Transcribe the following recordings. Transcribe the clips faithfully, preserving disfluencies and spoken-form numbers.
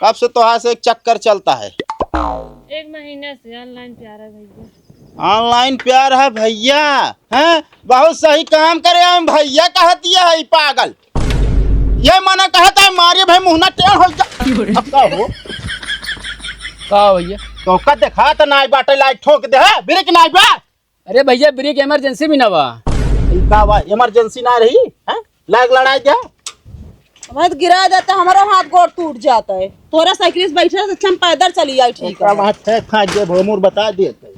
कब से तोहार से एक चक्कर चलता है? एक महीने से online प्यार है भैया। Online प्यार है भैया? हैं? बहुत सही काम करे हम भैया, कहतिया है ई पागल। ये मना कहता है, मारे भाई मुँह ना टेढ़ हो जा। अब का हो? का हो भैया? तोका देखा त नाई बाटे, लाइट ठोक दे, है? ब्रेक नाई बा? अरे भैया, ब्रेक emergency में ना बा। ई का बा, emergency ना रही, हैं? लाग लड़ाई दे। हमें तो गिरा देता, हमारा हाथ गोड़ टूट जाता है। तोरा साइकिल से बैठे से अच्छा हम पैदल चली आई, ठीक ओकरा है। वहाँ फेंक फांक दे, भोमूर बता देते।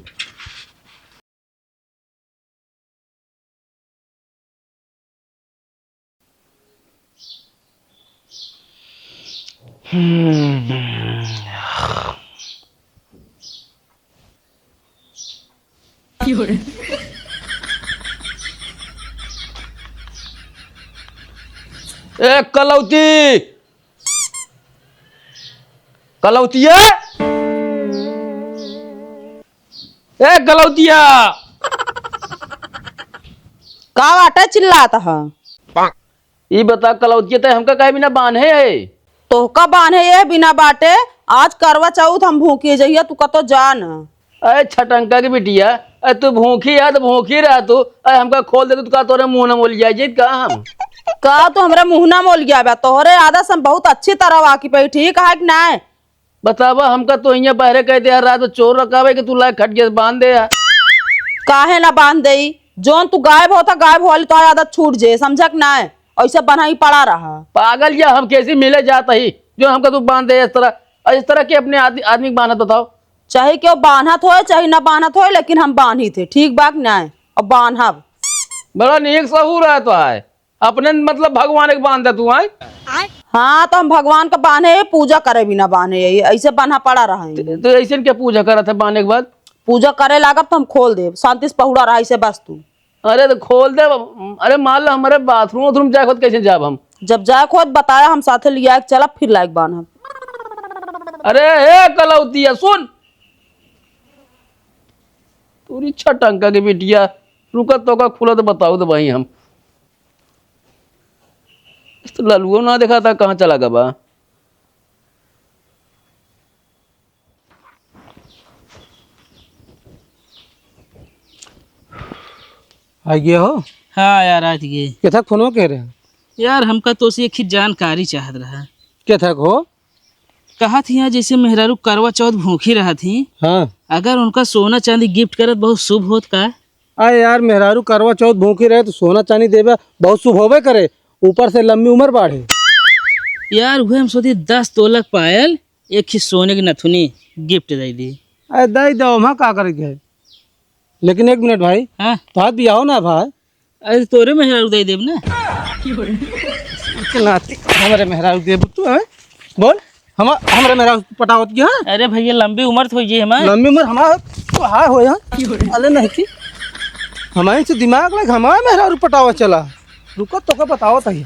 ए कलौती, कलौतिया, ए कलौतिया। का बाटे चिल्लात ह? ई बता कलौतिया, तै हमका काहे बिना बान्हे है? तोहका बान्हे ये बिना बाटे, आज करवा चौथ हम भूखी जइया, तू कतो जा न। अरे छटंका के बिटिया, अरे तू भूखी है तो भूखी रह तू, अरे हमका खोल दे तू, का तोरे मुँह न मोल जाए जीत का हम? का तू हमरे मुँह न मोल गया बा? तोहरे आदत से हम बहुत अच्छी तरह वाकिफ है, ठीक है कि नाय? बतावा, हमका तो हियाँ बहरे कह दे, हर रात में चोर रखावे कि तू लाए खटिया से बांध दे यार। काहे ना बांध देई? जौन तू गायब होता, गायब होली तोहार आदत छूट जे, समझा कि नाय? ऐसे बन्हा ही पड़ा रहा। पागल या, हम कैसे मिले जात ही, जो हमका तू बांध दे इस तरह, और इस तरह के अपने आदमी, आदमी के बांधत बताओ। चाहे केहू बांधत होए, चाहे ना बांधत होए, लेकिन हम बांधित है, ठीक बा कि नाय? और बांधब। बड़ा नीक सहूर है तो है। अपने मतलब भगवान के बांध दे तू, आय? हाँ, तो हम भगवान के बांधे, पूजा करे बिना बांधे, यही ऐसे बन्हा पड़ा रहे। तो, तो ऐसे क्या पूजा करत है बांधे के बाद? पूजा करे लागब तो हम खोल देब, शांति से पहुड़ा रहा, ऐसे बस तू। अरे तो खोल दे, अरे मान लो हमारे बाथरूम वाथरूम जाए खुद कैसे जाब हम? जब जाए खुद बताया, हम साथे लिया के चलब, फिर लायक बांधब। अरे हे कलौतिया, सुन, तोरी छटंका के बिटिया, रुका तोका खुला तो बताओ तो भाई हम। इस तो ललुओ ना देखा था, कहाँ चला गवा? आ गया हो? हाँ यार, आ गए। केथा फोनवा कह रहे हैं? यार, हमका तो से एक ही जानकारी चाहत रहा। केथा हो? कहत हियाँ जैसे मेहरारू करवा चौथ भूखी रहत ही, हाँ। अगर उनका सोना चांदी गिफ्ट करत बहुत शुभ होत का? अरे यार, मेहरारू करवा चौथ भूखी रहे तो सोना चांदी देबे बहुत शुभ होबे करे, ऊपर से लंबी उम्र बाढ़े। यार, उहे हम सोची दस तोलक पायल, एक ही सोने की नथुनी गिफ्ट दे दी। अरे दे दो, हम का करे के है? लेकिन एक मिनट भाई, हाँ। तो आज बियाह ना भाई, अरे तोरे मेहरारू दे देब ना। के नाती हमरे मेहरारू देबू तू, हैं? बोल, हम, हमरे मेहरारू पटावत की, हाँ? अरे भैया, लंबी उम्र तो होई जी हमार। लंबी उम्र हमार तो हाय हो यहाँ। अरे नहीं की, हमारे से दिमाग लग, हमारे मेहरारू पटावत चला। रुको, तोका बतावत ही।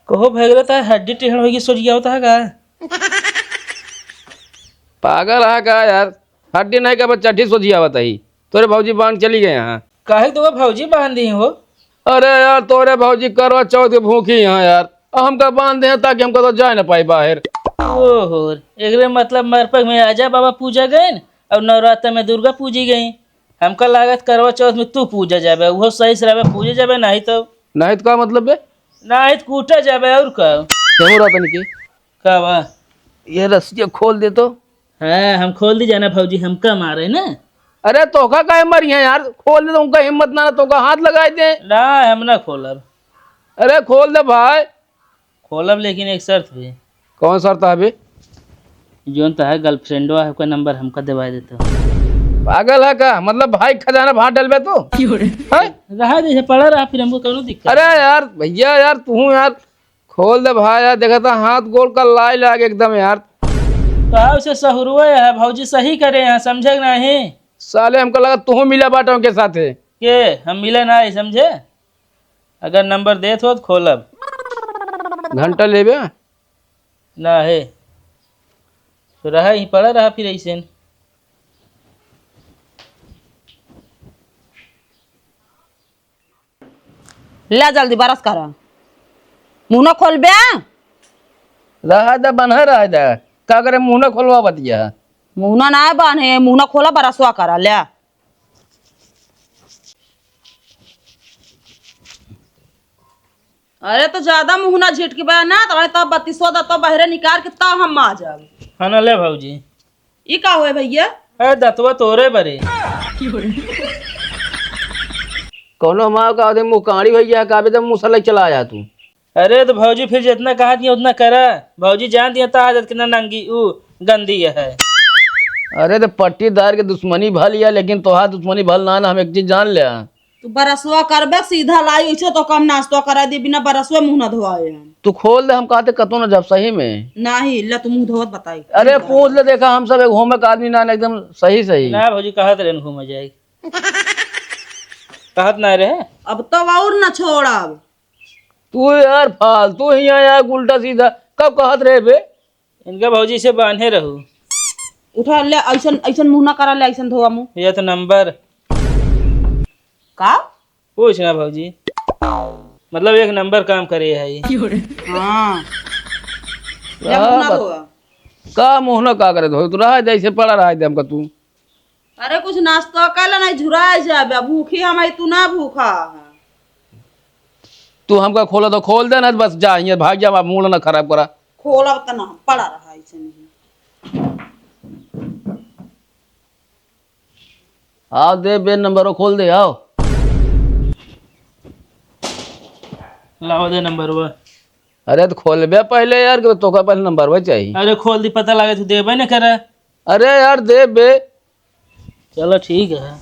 कहो भैगरा, तार हड्डी टेढ़ होगी, सोच गया होता है का? पागल है का यार? हड्डी नहीं का, बस चड्ढी सोझी आवत ही। तोरे भौजी बांध चली गए यहाँ। काहे तो भौजी बांध दी हो? अरे यार, तोरे भौजी करवा चौथ के भूखी यहाँ यार, अब हमका बांध दे ताकि हमका तो जाए ना पाई बाहर। ओहो, एकरे मतलब मरपक में आजा बाबा पूजा गए और नवरात्र में दुर्गा पूजी गई। हमका लागत करवा चौथ में तू पूजा जाबे, उहो सही से रहबे, पूजे जाबे, नहीं तो। नहीं तो का मतलब बे? नहीं तो कूटा जाबे, और का? केहू रहता नहीं के? का बा? ये रस्सिया खोल दे तो। हाँ, हम खोल दी जाना भौजी, हमका मारे ना। अरे तोका काहे मरी है यार, खोल दे तो उनका हिम्मत ना, तोका हाथ लगाए दे। ना, हम ना खोलब। अरे खोल दे भाई। खोलब, लेकिन एक शर्त पे। कौन शर्त है बे? जोन तोहार गर्लफ्रेंडवा है, ओकर नंबर हमका देवाई देता। पागल है का? मतलब भाई खजाना भाग डलबे तू? हैं? रहा जैसे पड़ा रहा, फिर हमको कौनो दिक्कत। अरे यार भैया यार, तू यार खोल दे भाई यार, देखा था हाथ गोड़ का लाई लाग एकदम यार। तो हाँ, उसे सहुरुआ है, भौजी सही करे हैं, समझे कि नहीं? साले हमको लगा तू मिला बाटा उनके साथे। के हम मिले ना आई, समझे? अगर नंबर देत हो तो खोलब। घंटा लेबे? ना है, तो रहा ही पड़ा रहा फिर ऐसे। ल्या जल्दी बरस करा। मुँह ना खोलबे? रहा दा, बन्हा रहा दा। का करे, मुँह ना खोलवा बतिया। मुँह ना ना बान्हे, मुँह ना खोला, बरसवा करा, ल्या। अरे तो ज्यादा मुँह ना झिटकबे ना, तो तब बत्तीसवा दा तो बहरे निकाल के तब हम आ जाब। हाँ ना, ले भौजी। ई का होए भैया? ए, दतवा तोरे बरे। कौनो माँ का आदमी मुँह काड़ी भैया, का बे, जब मुँह से लग चला आया तू। अरे तो भौजी फिर जितना कहा दिया उतना करा। भौजी जान दिया ता आदत कितना नंगी ऊ गंदी है। अरे तो पट्टीदार के दुश्मनी भल या, लेकिन तोहार दुश्मनी भल ना, ना, हम एक चीज जान ले। तू बरसवा करबे सीधा लाई, ऐसे तो कम नाश्ता करा दी, बिना बरसवा मुँह ना धोआए हम। तू खोल दे, हम कहते कतो ना जब सही में। नाही, ले तू मुँह धोवत बताई। अरे पूछ ले, देखा हम सब एक होम का आदमी ना, ना एकदम सही सही। ना भौजी कहत रहे घूमे जाए। कहत ना रहे। अब तो और ना छोड़ब। तू यार फालतू ही है यार, उल्टा सीधा कब कहत रहे बे? इनका भौजी से बान्हे रहू। उठा ले, ऐसन, ऐसन मुँह ना करा ले, ऐसन धोआ मुँह। ये तो नंबर। का? कुछ ना भौजी, मतलब एक नंबर काम करे है ये। हाँ। ले मुँह ना का धोआ। का मुँह ना का करे धोए? तू रहा जैसे पड़ा रहा दे हमका तू। अरे कुछ नाश्ता कर ले, नहीं झुराए जाबे। भूखी हम है, तू ना भूखा है। तू हमका खोला तो खोल दे, ना बस जा, हियाँ भाग जा, अब मूड ना खराब करा। खोलब त ना, पड़ा रहा ऐसे नहीं। आओ दे बे, नंबर खोल दे, आओ। लावा दे नंबरवा। अरे तो खोलबे पहले यार, कि तोका पहले नंबरवा चाहिए। अरे खोल दी, पता लगे तू देबे न करे। अरे यार दे बे। चलो ठीक है।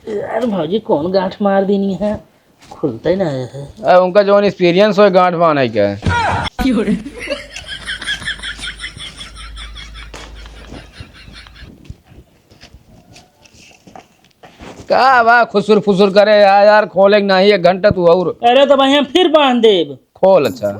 यार भौजी कौन गांठ मार देनी है, खुलते ना है। अरे उनका जौन experience होए गांठ बांधे के। का बा खुसुर फुसुर करे यार, यार खोले के नाही एक घंटा तू और। अरे तो भाई हम फिर बांध देब। खोल अच्छा।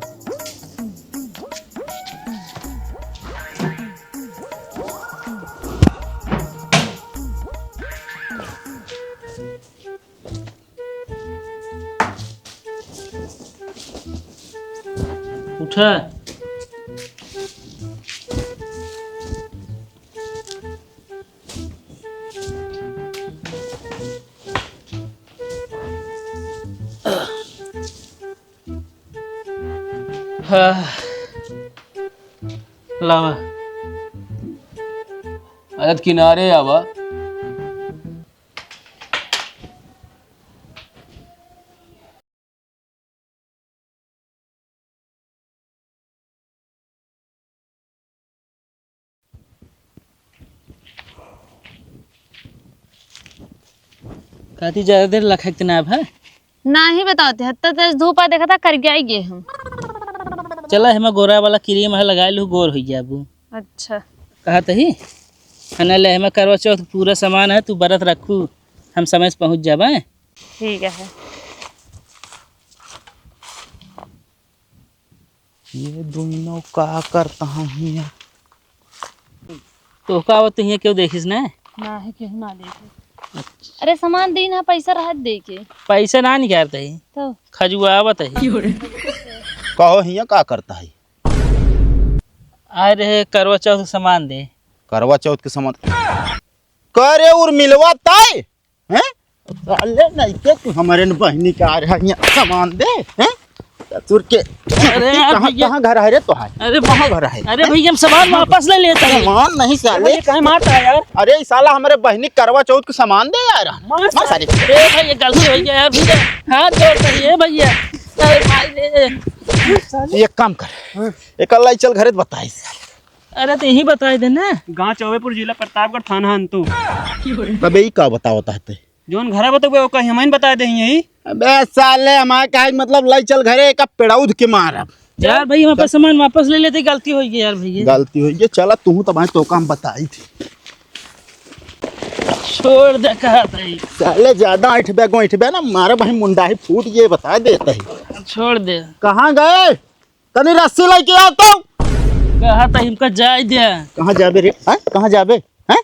उठा। हाँ। लावा। अरे त किनारे आवा। काती ज्यादा देर लखकत ना भा? नाही बतावत है, हत्ता तेज धूप आ देखा था, कर गया ही गे हम। चला, हेमा गोरा वाला क्रीम है, लगाए लू, गोर हो जाबू। अच्छा। कहा तही, है ना, ले, हेमा करवा चौथ पूरा सामान है, तू बरत रखू, हम समय से पहुँच जाबा। ठीक है। ये दोनों का करता है हियाँ? तो का आवत हियाँ केहू देखिस ना? नाही, केहू ना देखे। अच्छा। अरे सामान दीन है, पैसा रहत दे के। पैसा ना निकारत ही। तो? खजुआवत ही। कहो हियाँ का करता है? आए रहे करवा चौथ के सामान दे। करवा चौथ के सामान? करे उर्मिलवा ताई? हैं? साले नहीं के तू हमारे न बहिनी का आ रहा है, यहाँ सामान दे, हैं? ससुर के। अरे यार कहाँ, भैया। कहाँ घर है रे तोहार? अरे कहाँ भैया। घर है? अरे भैया, हम सामान वापस ले लेते हैं। सामान नहीं साले। अरे भैया, काहे मारता है यार? अरे ई साला हमारे बहिनी करवा चौथ के सामान दे आ रहा। मार मार साले। साले। ए भैया, गलती हो गया यार भैया। हाथ जोड़ता है, ए भैया। अरे भाई रे। ये काम कर। हाँ। एक लाई चल घरे त बताई साले। अरे तो यही बताई दे ना। गाँव चौबेपुर, जिला प्रतापगढ़, थाना अंतु। तबे ई का बतावत है ते? जौन घरा बतउबे, ओका हमइन बताइ देही यही। अबे साले, हमार काहे मतलब, लइ चल घरे, एका पेड़ौध के मारब। यार भाई, हम आपन सामान वापस ले लेते, गलती होइ गई यार भैया। गलती होइ गई, चला तू तो भाई, तोका हम बताई थी। छोड़ दे, कहत हई। साले ज्यादा ऐठबे गोइठबे ना, मारे भाई मुंडा ही फूट ये बता देत हई। छोड़ दे। कहाँ गए? तनी रस्सी लेके आओ तो। कहत हई हमका जाए दे। कहाँ जाबे रे? हैं? कहाँ जाबे? हैं?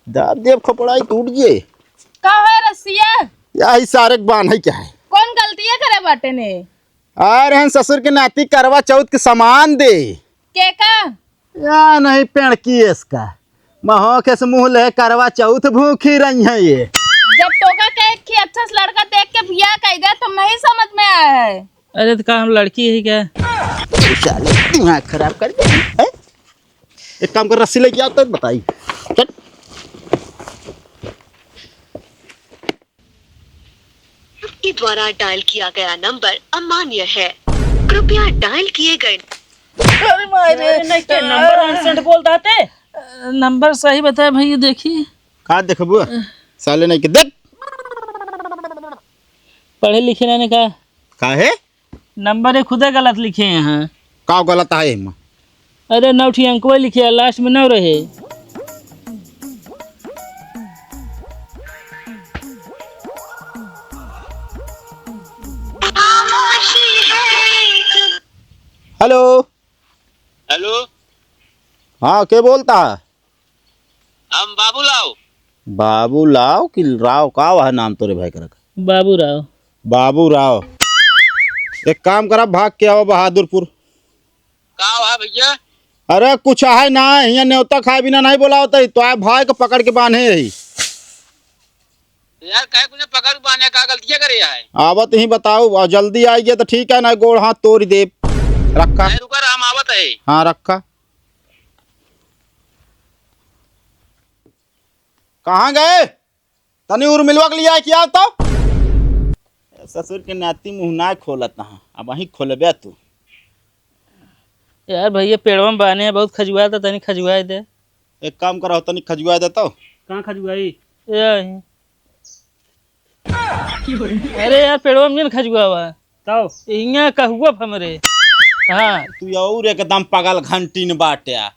दाब देब खपड़ाई टूट जे। का है रस्सिया? यही सारे के बान्हे के है। कौन गलतिया करे बाटे ने? आ रहन ससुर के नाती करवा चौथ के सामान दे। के का? या नहीं पेड़ की इसका। महोखे से मुँह ले करवा चौथ भूखी रही है ये। जब टोका के एक ही अच्छा से लड़का देख के बियाह कर दे तो नहीं समझ में आया है। अरे तो का हम लड़की है क्या? साले दिमाग खराब कर दे, हैं? एक काम कर, रस्सी लेके आओ तो बताई। चल। आपके द्वारा डायल किया गया नंबर अमान्य है। कृपया डायल किए गए अरे मारे। अरे नहीं, के नंबर अनसेंड बोल दाते। नंबर सही बताए भैया, देखी। का देखबू? साले नहीं के देख। पढ़े लिखे ना ने का? का है? नंबर ये खुदे गलत लिखे हैं। का गलत है एमा? अरे नौ ठी अंकवा लिखे हैं, लास्ट में नौ रहे। हेलो। हेलो। हाँ, के बोलता है? हम बाबूलाल। बाबूलाल कि राव, का वह नाम तोरे भाई करक? बाबूराव। बाबूराव, एक काम करा, भाग के आवा बहादुरपुर। का हुआ भैया? अरे कुछ है ना, हियाँ नेवता खाए बिना नहीं बोलावत है, तो आए भाई को पकड़ के बांधे रही। यार, काहे कुछ पकड़ के बांधे, का गलतियाँ करे है? आवत ही बताऊ, और जल्दी आइए तो ठीक है, ना गोड़ हाथ तोड़ दे। रखा। नहीं, रुका रहा, हम आवत है। हाँ, रखा। कहाँ गए? तनी उर्मिलवा के लिया के आओ तो। ए, ससुर के नाती मुँह ना खोलत हा, अब वहीं खोलबे तू। यार भैया, पेड़वा में बाने हैं, बहुत खजुआ था, तनी खजुआए दे। एक काम करो, तनी खजुआ दे तो। कहाँ खजुआई? ए, अरे यार, पेड़वा में जिन खजुआवा। तब? हियाँ कहुआ हमरे। हाँ। तू और एकदम पागल घंटीन बाट्या।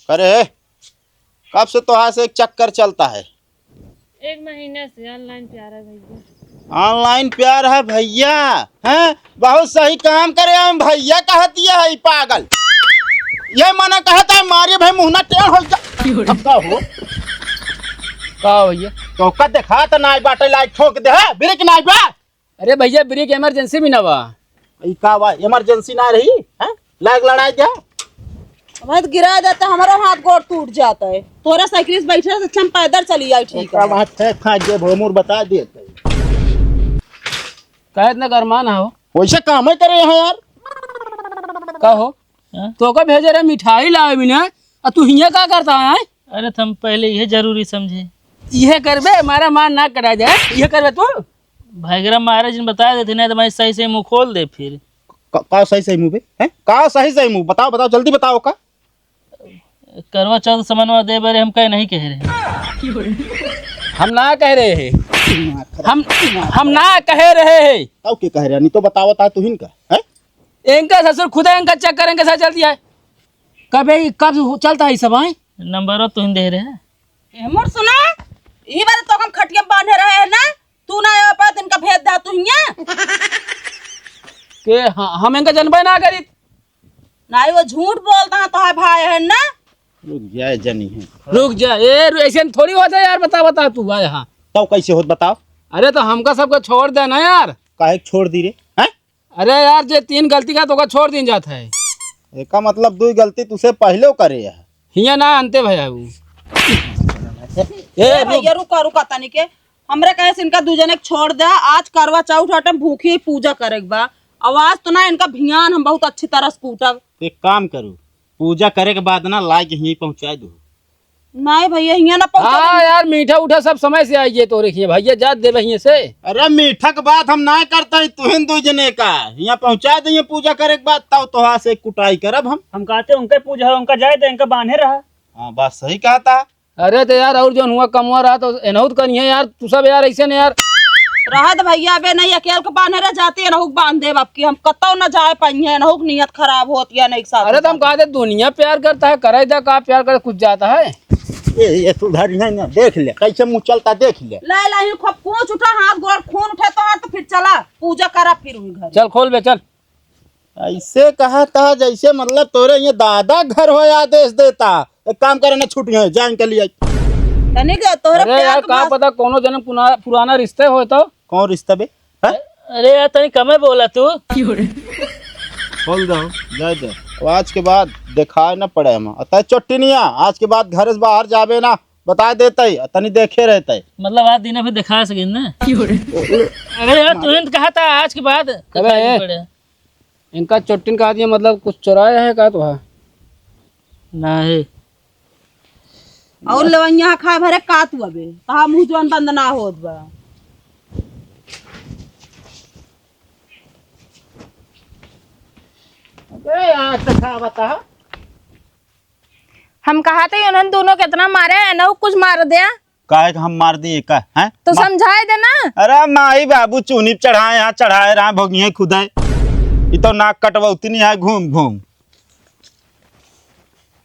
करे, कब से तोहार से एक चक्कर चलता है? एक महीना से online प्यार है भैया। Online प्यार है भैया, हैं? बहुत सही काम करे हम भैया कहतिया है ई पागल। ये मना कहता है मारे भाई मुँह ना टेढ़ हो जा। अब का हो? का हो भैया? तो का देखा त नाई बाटे लाइक ठोक दे है, ब्रेक नाई बा। अरे भैया, ब्रेक emergency में ना बा। ई का बा, emergency ना रही, हैं? लाग लड़ाई द्या। हमारे तो गिरा जाता, हमारा हाथ गोड़ टूट जाता है। तोरा साइकिल से बैठे से अच्छा हम पैदल चली आई, ठीक ओकरा है। बाद फेंक फांक दे, भोमूर बता दे। काहे इतना गरमान हो? वैसे काम ही करे हैं यार। का हो? हाँ? तो का भेजे रहे मिठाई लावे बिना, आ तू हियाँ का करता है? अरे तो हम पहले यह जरूरी समझे। यह करबे, मारा मार ना करा जाए, यह करबे तू? भैगरा मारे जिन बता देते, नहीं तो मैं सही सही मुँह खोल दे फिर। का, का सही सही मुँह बे? हैं? का सही सही मुँह? बताओ, बताओ, जल्दी बताओ का? करवा चौथ समनवा दे बरे हम कहे नहीं कह रहे। हम ना कह रहे हैं। हम, हम ना कह रहे हैं। तब के कह रहे? नहीं तो बतावत है तुहिन का, हैं? इनका ससुर खुद है, इनका चक्कर इनके साथ चलती है। कब है, कब चलता है सब, हैं? नंबर तुहिन दे रहे। ए, मोर सुना, ई बार तो हम खटिया बांधे रहे हैं ना, तू ना आवे पात इनका भेज दा तू हियाँ। के ह-, हम इनका जनबे ना करी। नाई वो झूठ बोलता है, तोहार भाई है ना। रुक जा, जनी है। रुक जा, ए, रु-, ऐसे थोड़ी होता है यार, बता, बता तू आए हाँ। तब कैसे होत बताओ? अरे तो हमका सबको छोड़ दे ना यार। काहे के छोड़ दी रे? हैं? अरे यार, जे तीन गलती का तो ओका छोड़ दीन जात है। एका मतलब दुई गलती तुसे पहले करे है। हियाँ ना आनते भैया वो। ए, ए रुक। भैया, रुका, रुका तनी के। हमरे कहे से इनका दू जने के छोड़ दे। आज करवा चौथ हटे, भूखी पूजा करे के बा। आवाज तो ना इनका भियान हम बहुत अच्छी तरह से कूटब। एक काम करू, पूजा करे के बाद ना लाइके यहीं पहुँचा दू। नाहीं भैया, हियाँ ना पहुँचा हाँ देंगे। यार, मीठा उठा सब समय से आइए तोरे हियाँ भैया, जात देबे हियाँ से। अरे मीठा के बात हम ना करता ही, तुहिन दू जने का हियाँ पहुँचा दे पूजा करे के बाद, तब तोहार से कुटाई करब हम। हम कहते उनके पूजा है, उनका जाए दे, इनका बांधे रहा। हाँ, बात सही कहता। अरे तो यार, और जौन हुआ कमवा रहा तो एनहू तो करिए यार, तू सब यार ऐसे न यार। रहा दे भैया, अबे नहीं अकेल के बांधे रह जाती है, नहुक बांध देब अब की हम कतौ न जाए पाई है, नहुक नियत खराब होती है, नहीं साथ अरे तो हम जाते। कहा दे दुनिया प्यार करता है, करे जा का प्यार करे कुछ जाता है। ये, ये सुधर नहीं ना, देख ले कैसे मुँह चलता, देख ले। ले, ले, ही खूब कूच उठा, हाथ गोड़ खून उठे तो, तो फिर चला पूजा करा फिर उही घर। चल खोल बे, चल। ऐसे कहा था जैसे मतलब तोरे ये दादा घर हो आदेश देता। एक काम करे ना, छुट्टी है, जाए के लिए। तनिक तोहरे अरे प्यार यार, के का बात पता कोनो जन्म पुना-, पुराना रिश्ते होए तो। कौन रिश्ता बे? हैं? अरे यार, तनी कमे बोला तू। खोल दो, जाए दे। अब आज के बाद दिखाए ना पड़े हम। अतः चोट्टिनिया, आज के बाद घर से बाहर जाबे ना, बता देते ही, तनी देखे रहते ही। मतलब आज दिन फिर दिखा सके ना। अरे यार, तू तो कहा था आज के बाद अबे, दिखाई ए, पड़े। इनका चोट्टिन का दिया, मतलब कुछ चोराया है का तो है? नहीं। और लवंगिया खाए भरे का तू अबे, तहा मुँह जौन बंद ना होत बा। अबे यार, तो का बता? हम कहा थे उन्हन दोनों कितना मारे हैं, नौ कुछ मार दिया। काहे के हम मार दिए का, हैं? तो मा- समझाए देना। अरे माई बाबू चूनी चढ़ाए, यहाँ चढ़ाए रहा, भोगिए खुदाए। ई तो नाक कटवौती नहीं है, घूम घूम।